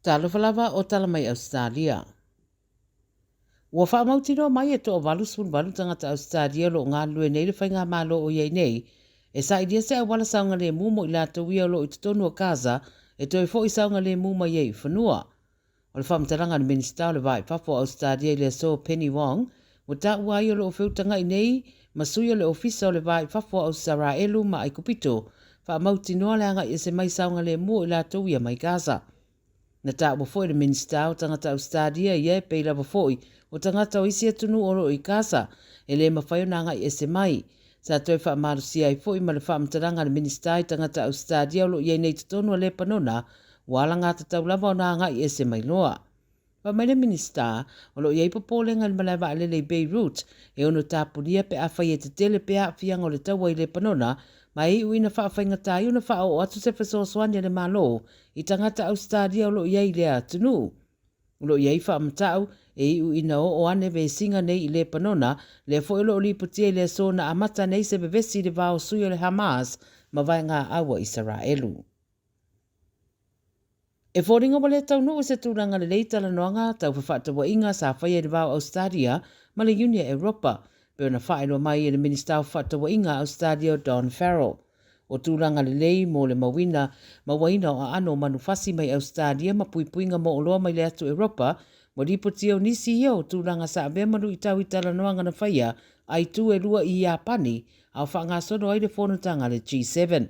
Talofa lava o tala mai Ausetalia. Ua faamautinoa mai e toa 88 tagata Ausetalia o lo o galulue nei le faigamalo o i ai nei e sailia se auala saogalemu mo i latou ia o lo o i totonu o Gaza e toe foi saogalemu mai ai i fanua. O le faamatalaga a le Minisita o le Va i Fafo o Ausetalia i le aso Penny Wong, ua taua ai o lo o feutaga'i nei ma sui o le Ofisa o le Va i Fafo o Ausaraelu ma Aikupito faamautinoa le aga'i ese mai saogalemu o i latou ia mai Gaza. Na taua foi e le Minisita o tagata Ausetalia ia e pei lava foi o tagata o isi atunuu o lo o i Gaza e le mafai ona aga'i ese mai. Sa toe faamalosia ai foi ma le faamatalaga a le Minisita i tagata Ausetalia o lo o i ai nei i totonu o Lepanona ua alagatatau lava ona agai ese mai loa. Fai mai le Minisita, o lo o i ai popolega i le malae vaalele i Beirut e ono tapunia pe afai e tetele pea aafiaga o le taua i Lepanona ma e iu ina faafaigata ai ona faaoo atu se fesoasoani a le Malo i tagata Ausetalia o lo o i ai i lea atunuu. O lo o i ai faamatau e iu ina oo ane vesiga nei i Lepanona, lea foi o lo o lipotia i le aso na amata nei se vevesi i le va o sui o le Hamas ma vaega au a Isaraelu. E foliga ua le taunuu i se tulaga lelei talanoaga tau fefaatauaiga sa faia i le va o Ausetalia ma le Iuni a Europa, pei ona faailoa mai e le Minisita o Fefaatauaiga a Ausetalia o Don Farrell. O tulaga lelei mo le mauina mauaina o aano o manufasi mai Ausetalia ma puipuiga mo oloa mai le atu Europa ua lipotia o nisi ia o tulaga sa avea ma luitau i talanoaga na faia a itu e lua i Iapani a o faagasolo ai le fonotaga a le G7.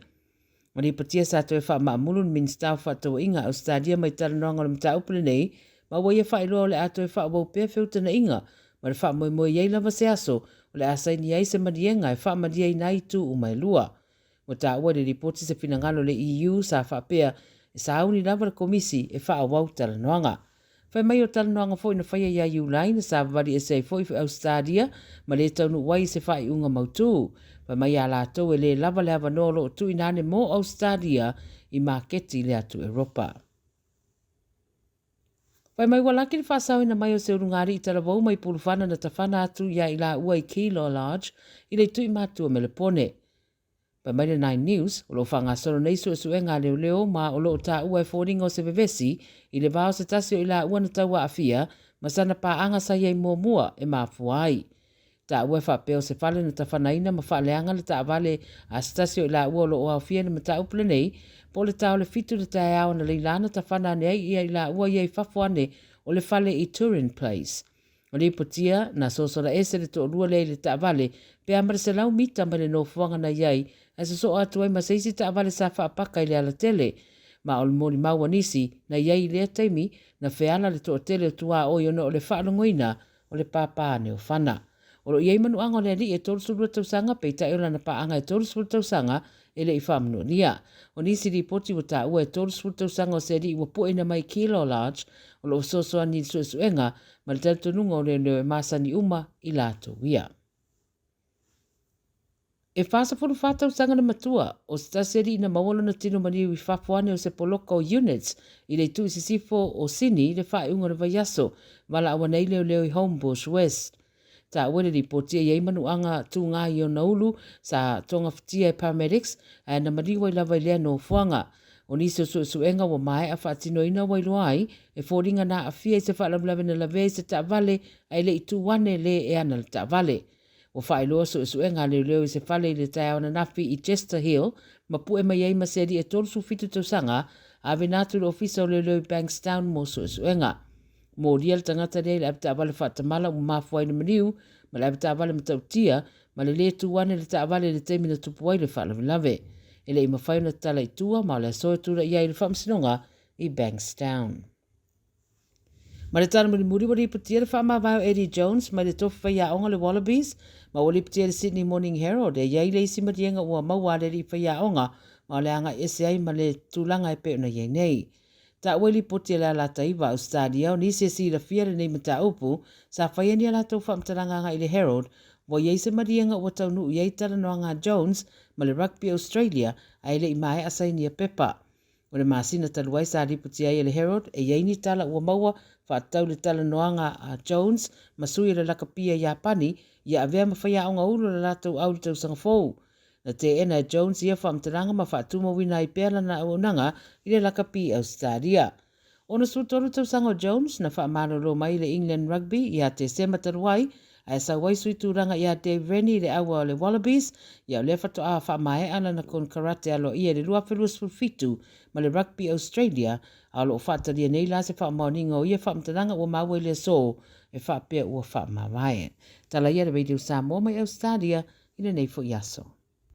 Ua lipotia sa toe faamaamulu le Minisita o Fefaatauaiga a Ausetalia mai talanoaga o le mataupu lenei, ma ua ia faailoa o le a toe faaauau pea feutagaiga ma le faamoemoe i ai lava se aso o le a saini ai se maliega e faamalieina ai itu uma e lua. Ua taua i le lipoti se finagalo o le EU sa faapea e sauni lava le Komisi e faaauau talanoaga. Fai mai o talanoaga foi na faia ia Iulai na savavali ese ai foi Ausetalia ma le taunuu ai i se faaiuga mautū. Fai mai ia latou e le lava le avanoa o lo o tuuina ane mo Ausetalia i maketi i le atu Eropa. Fai mai ua laki le faasaoina mai o se ulugalii talavou mai Pulufana na tafana atu ia i laua i Keilor Lodge i le itu i Matua Melepone. Fai mai le Nine News, o lo o faagasolo nei suesuega a leoleo ma o lo o taua e foliga o se vevesi i le va o se tasi o i laua na tauaafia ma sana paaga sa i ai muamua e mafua ai. Taua e faapea o se fale na tafanaina ma faaleaga le taavale a se tasi o i laua o lo o aofia i le mataupu lenei, po o le ta o le 7 i le taeao analeila na tafana ane ai ia i laua ia i fafo ane o le fale i Turin Place. O lipotia, na sosola ese le toalua lea i le taavale, pe a ma le 100 mita mai le nofoaga na i ai, ae sosoo atu ai ma se isi taavale sa faapaka i le alatele. Ma o le molimau a nisi na i ai i lea taimi, na feala le toatele o tuaoi ona o le faalogoina o le pāpā ane o fana. O lo o i ai manuaga o le alii e 32 tausaga, peitai o lana paaga e 30 tausaga e le i faamanualia. O nisi lipoti ua taua e 30 tausaga o se alii ua pueina mai Keilor Lodge o lo o fesoasoani i le suesuega ma le talitonuga o leoleo e masani uma i latou ia. E 44 tausaga le matua o se tasi alii na maua lona tino maliu i fafo ane o se poloka o units i le itu i sisifo o Sini i le faaiuga o le vaiaso, valaau ane ai leoleo i Homebush West. Taua le lipoti e i ai manuaga tūgā i ona ulu sa togafitia e paramedics ae na maliu ai lava i lea nofoaga. O nisi o suesuega ua maea faatinoina ua iloa ai e foliga na aafia i se faalavelave na lavea i se taavale ae le i tu ane le e ana le taavale. Ua faailoa suesuega a leoleo i se fale i le taeao ananafi i Chester Hill ma pue mai ai ma se alii e 37 tausaga a avena atu i le ofisa o leoleo i Bankstown mo suesuega. Molia le tagata lea i le avetaavale faatamala ua mafua ai le maliu ma le avetaavale matautia ma le lē tu ane le taavale i le taimi na tupu ai le faalavelave. E le i mafai ona tatala i tua ma o le aso e tulai ai i le faamasinoga i Bankstown. Ma le tala mulimuli ua lipotia le faamavae o Eddie Jones mai le tofi faiaoga o le Wallabies ma ua lipotia e le Sydney Morning Herald e i ai le isi maliega ua maua a le alii faiaoga ma o le agai ese ai ma le tulaga e pei ona i ai nei. Taua i lipoti a le Alata-iva a Ausetalia o nisi e silafia lenei mataupu, sa faia ni a latou faamatalaga agai i le Herald, ua i ai se maliega ua taunuu i ai talanoaga a Jones ma le Rugby Australia ae le i maea sainia pepa. O le masina talu ai sa lipotia ai e le Herald e i ai ni tala ua maua faatatau i le talanoaga a Jones ma sui o le lakapia Iapani ia avea ma faiaoga ulu o le latou au i le tausaga fou. Na teena e Jones ia faamatalaga ma faatumauina ai pea lana auaunaga i le lakapi i Ausetalia. 63 tausaga o Jones na faamalolo mai i le England Rugby ia Tesema talu ai, ae sau ai sui tulaga ia Dave Rennie i le aua o le Wallabies, ia o lea faatoa faamaea lana konekarate aloaia i le 2027 ma le Rugby Australia, a o lo o faatalia nei la se faamaoniga o ia faamatalaga ua maua i le aso e faapea ua faamavae. Tala ia le Radio Samoa mai Ausetalia i lenei foi aso.